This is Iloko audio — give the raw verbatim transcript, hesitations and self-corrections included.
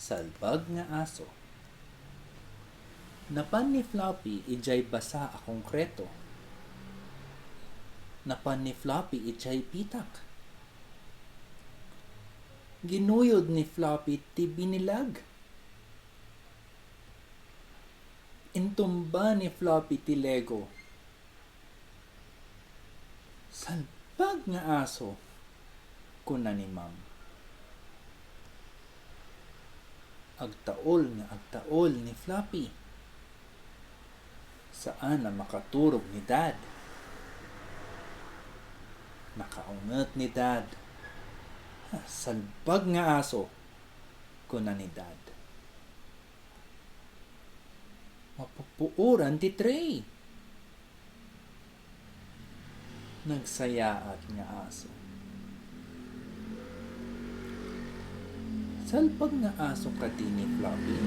Salbag nga aso. Napan ni Floppy idiay basa a konkreto. Napan ni Floppy idiay pitak. Ginuyod ni Floppy ti binilag. Intumba ni Floppy ti Lego. "Salbag nga aso," kuna ni Ma'am. Agtaol nga agtaol ni Floppy. Saan a makaturog ni Dad. Nakaunget ni Dad. "Ah, salbag nga aso," kuna ni Dad. Mapupuoran ti tray. Nagsayaat nga aso. "Salbag nga aso kadi ni Floppy?"